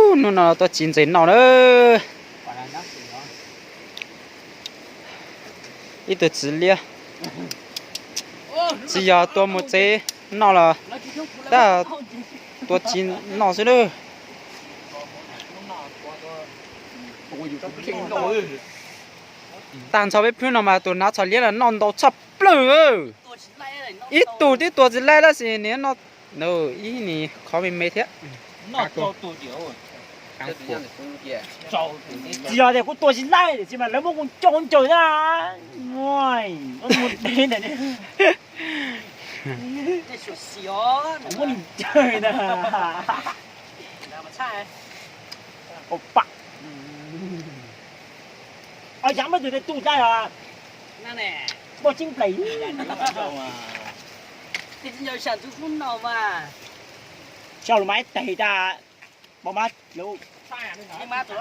Hnub no tua txiv ntxeev noj na. Ib tug txiv liab, tsis yog tua mus tsev noj los tab tua txiv noj xwb na. Tag nrho peb plhwb no mas tus hnav tsho liab los noj ntau tshaj plaws. Ib tug twb tua tsis laib tab sis nws noj, ib nis qhov me me thiab. Tsis yog tias kuv tua tsis laib tiam sis mas lawv muab kuv coj ncaws na. Muab de ntawm, muab nws ncaws ntag. Au pam. Os, yav muab tus ntawd tu dai os. Npauj tseeb nplaim. Sau lus mas ib teg tas, npauj mas lus, mas tus